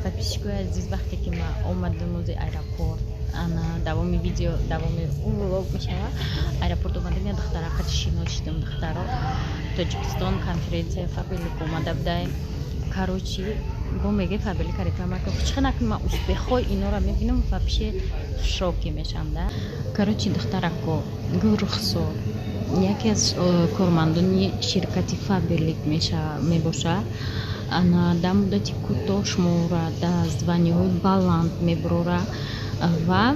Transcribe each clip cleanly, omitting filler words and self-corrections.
Подписчикои азиз, вақте ки ман омадам ози аэропорт, ана давоми видео, давоми влог мешава. Аэропорт омадам, я духтара қати шинос шидам. Духтаро Тоҷикистон конференсия Фаберлик омада будай. Короче, бо меге Фаберлика реклама ка чӣ накун, ман успехҳои инора мебинам, вообще в шоке мешам да. Короче, духтарако, Гулрухсор яке аз кормандони ширкати Фаберлик мебошад. Ана дар муддати кӯтоҳ шуморо дар званиҳои баланд мебурора ва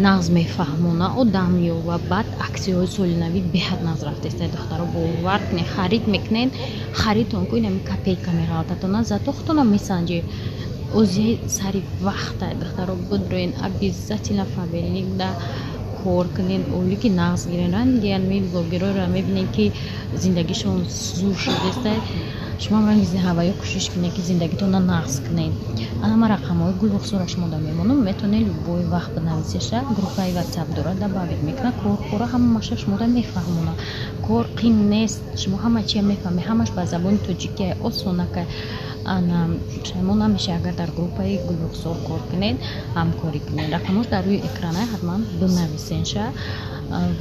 нағз мефаҳмона, одам ёва. Баъд аксияҳои солинавӣ беҳад нағз рафтааст. Духтаро, бовар кунед, харид мекунед, харидтон ку инами копейка меғалтатона, зато худтона месанҷед. Ози сари вақта, духтаро, бидроен, обязательно Фаберлик да кор кунед, олики нағз гирен. Ранги ами блогерора мебинед, ки зиндагишон зур шудааст, шумо ранги ҳаваё кӯшиш кунед, ки зиндагитонро нағз кунед. Ана ман рақамҳои Гулрухсора шумода мемонам, метавонед любой вақт бинависеша. Группаи Ватсап дорад, добавить мекунад, корхора ҳамаша шумода мефаҳмонад. Кор қин нест, шумо ҳама чия мефаҳмед, ҳамаш ба забони тоҷикия, осонака. Ана пушаймон намешавед, агар дар группаи Гулрухсор кор кунед, ҳамкорӣ кунед. Рақамҳош дар рӯи экрана, ҳатман бинависенша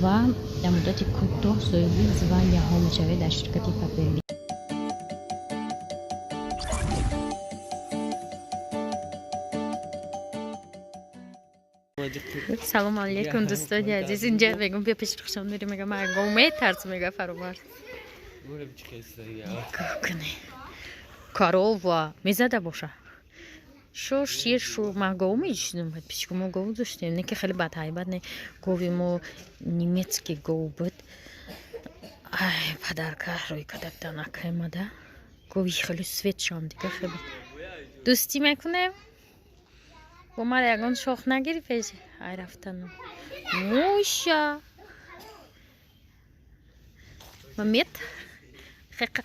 ва дар муддати кӯтоҳ соҳиби званияҳо мешавед дар ширкати Фаберлик. Салому алейкум, дӯстони азиз. Инҷа мегум, бия пеши рухшон мерем. Мегам, ман гов метарсам, мега Фаромарз. Кунӣ корова мезада боша, шо шир шу. Ман гов мечидам, подписчико, мо гов доштем, не ки хеле бадҳайбат, не, гови мо немецкий гов буд. Ай, падарка рӯй карда будан акаймада. Гови хеле светшам дига, хеле дӯстӣ мекунем бо мара, ягон шох нагири пеш ай рафтану. Муша мамет хеқа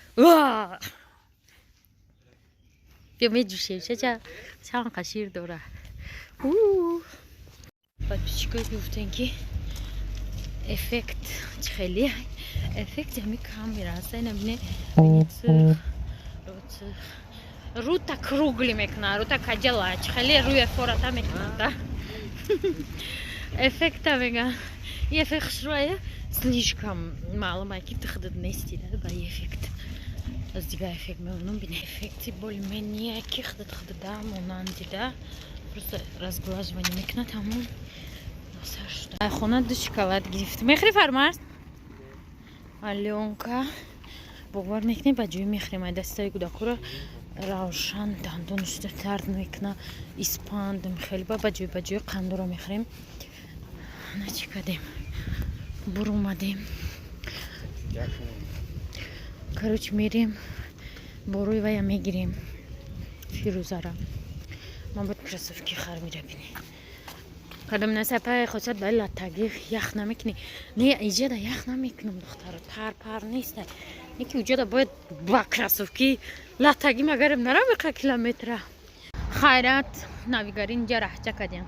бия меҷӯшем. Чача чанд қа шир дора. Подписчикое гуфтем, ки эффект чӣ хеле эффекти ҳами камера аст. Ина бине, сурх рута круглый мекунад, рута каҷала, чӣ хеле рӯя фората мекунад да. Эффекта мега, ин эффект хушрӯя, слишком маълума, ки ту худат нести да. Ба эффект аз дигар эффект мемонам. Бине, эффекти более-менее ки худат худада монанди да, просто разглаживание мекунад, ҳамон. Хона ду шоколад гирифт. Мехӯри, Фармарз? Алёнка, бовар мекунӣ, ба ҷои мехӯрем, ай дастаи кӯдакуро равшан дандонаш дард мекуна, испанд хеле. Ба ҷои қандуро мехӯрем. На, чӣ кардем, буромадем. Короче, мерем, борӯи вая мегирем, Фирӯзара. Ман бояд кроссовки харам. Ира бинӣ кардам, насапаи хосият ба латтагӣ ях намекунӣ? Не, иҷада ях намекунам, духтаро, тар пар неста. Неки уҷада бояд ба кроссовки латтагӣ магарем нарам иқа километра. Хайрат, навигари инҷа раҳча кардем,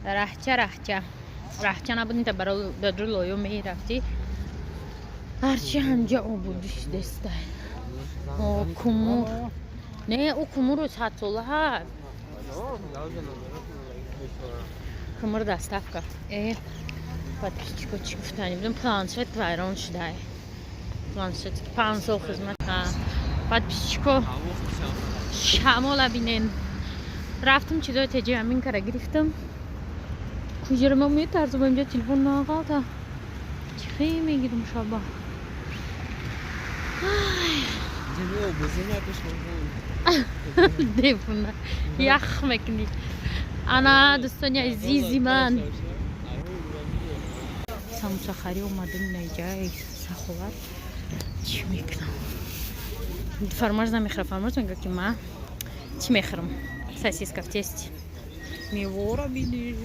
раҳча, раҳча, раҳча набуд, инта барои лоё мерафтӣ, ҳарчи ҳамҷа обудиш деста. Кумур не, ӯ кумуру садсола ҳа. Кумур доставка. Подписчико, чӣ гуфтани будем? Планшет вайрон шудай, планшет 5 сол хизмат. Подписчико, шамола бинен. Рафтам, чизои теҷи ҳамин кара гирифтам. Куҷара ма метарсам, инҷа телефон нағалта, чӣ хе мегирам шаба. Девона, ях мекунӣ. Ана, дӯстони азизи ман, самусахарӣ омадем наиҷаи Саховат. Чӣ мекунам? Фармарз намехӯра. Фармарз мега, ки ман чӣ мехӯрам? Сосиска в тесте. Мевора бине,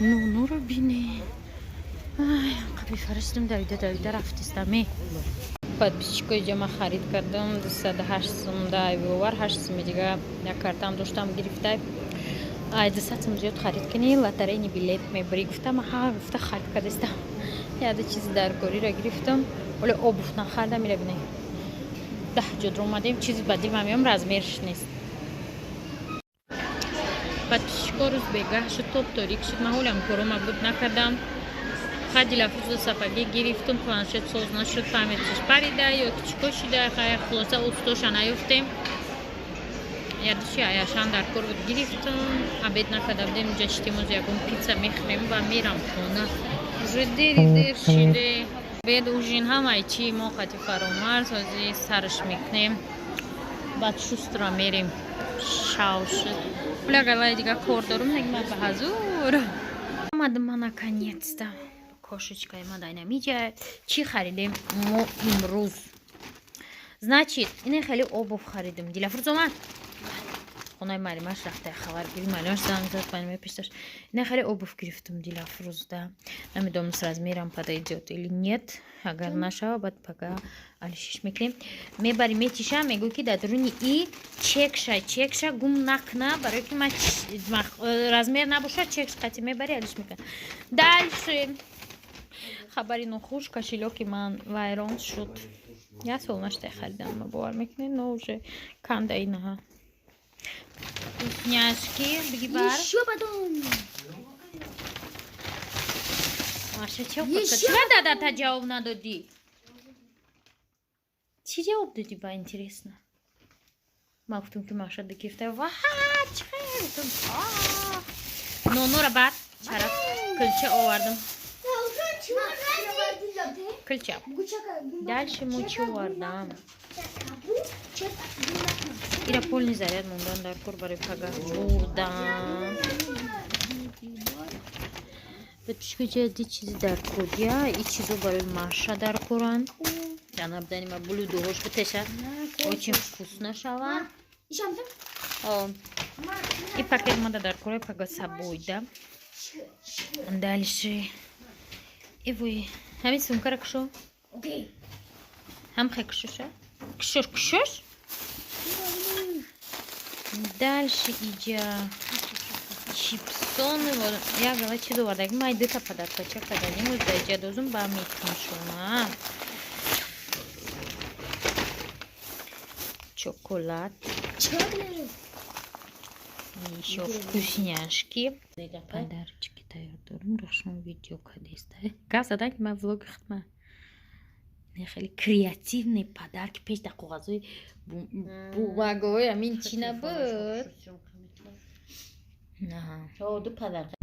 нонуро бине. Ай, бифарастум, давида давида рафтистаме. Подписчико, иҷа ман харид кардам 208 сум да айвовар, 8 суми дига як картам доштам, гирифтай. Ай 200 сум зиёд харид кунӣ, лотерейный билет мебарӣ, гуфтам. Ҳа, гуфта, харид кардастам. Яда чизи даркориро гирифтам, оле обувь нахардам. Ира бине, 10 ҷо омадем, чизи ба дилмам меом, размерш нест. Подписчико, рӯз бегаҳ шуд, топ торик шуд. Ман ҳолам корома буд накардам. Ха, Дилафрӯза сапоги гирифтум, планшет соз нашуд, памятиш парида ё ки чӣ кор шуда. Хай, хулоса, устоша наёфтем. Ядуши аяшан дар кор буд, гирифтум. Обед накарда будем, инҷа шитем, оз ягон пицца мехӯрем ва мерам хона. Уже дери дер шиде. Обед, ужин, ҳамаи чи мо қати Фаромарз ҳози сарш мекунем, баъд шустро мерем. Шав шуд. Пулягалай дига кор дорум, нег ма ба ҳазур омадам. Ма наконец-то кошечкаи ма дайнамиҷа. Чӣ харидем мо имрӯз? Значит, ине хеле обувь харидем. Дилафрӯз омад, хонаи маълимаш рафта, хабаргири, маълимаш занг зад, маълима пешташ. Ине хеле обувь гирифтум Дилафрӯзда. Намедонам, с размером подойдет или нет. Агар нашава, баъд пага алишиш мекунем, мебари, метиша. Мегӯй, ки дар дуруни и чекша, чекша гум накна, барое ки ма размер набошад, чекш қати мебари, алиш мекунам. Дальше хабари нохуш: кошелёки ман вайрон шуд. Як сол наштай харидам, ма, бовар мекунед, но уже канда инаҳа. Вкусняшки биги бар. Еще потом. Маша, чё? Ещё. Чиба дадата ҷавоб надодӣ? Чӣ ҷавоб додӣ ба, интересно? Ма гуфтум, ки Маша гирифта. Ва чӣ хел гуфтум. Нонора баъд чараф кулча овардам. Кулча. Дальше мо чӣ овардам? Ира полный заряд мондан дар кор, барои пага бурдан. Подписчикои, чизи дар кор, я и чизо барои Маша дар коранд. Ҷанабдани ма блюдоҳош битеша, очень вкусно шаванд. И пакет мада дар кораи пага сабойда. Дальше ивой ҳамин сумкара кушо. Ҳам хе кушоша, кушош, кушош. Дальше иҷа чипсоны, як гала чиз овардаги. Май дута подаркача каданим, дар иҷа дозум ба метуншона. Чоколад, ещё вкусняшки, подарочки тайёр дорум. Рахшон видео кадеста, гап задан, ки ман влоги худма хеле креативный подарки пеш дар коғазҳои бумагаҳои ҳамин чӣ набуд. Ду подарка.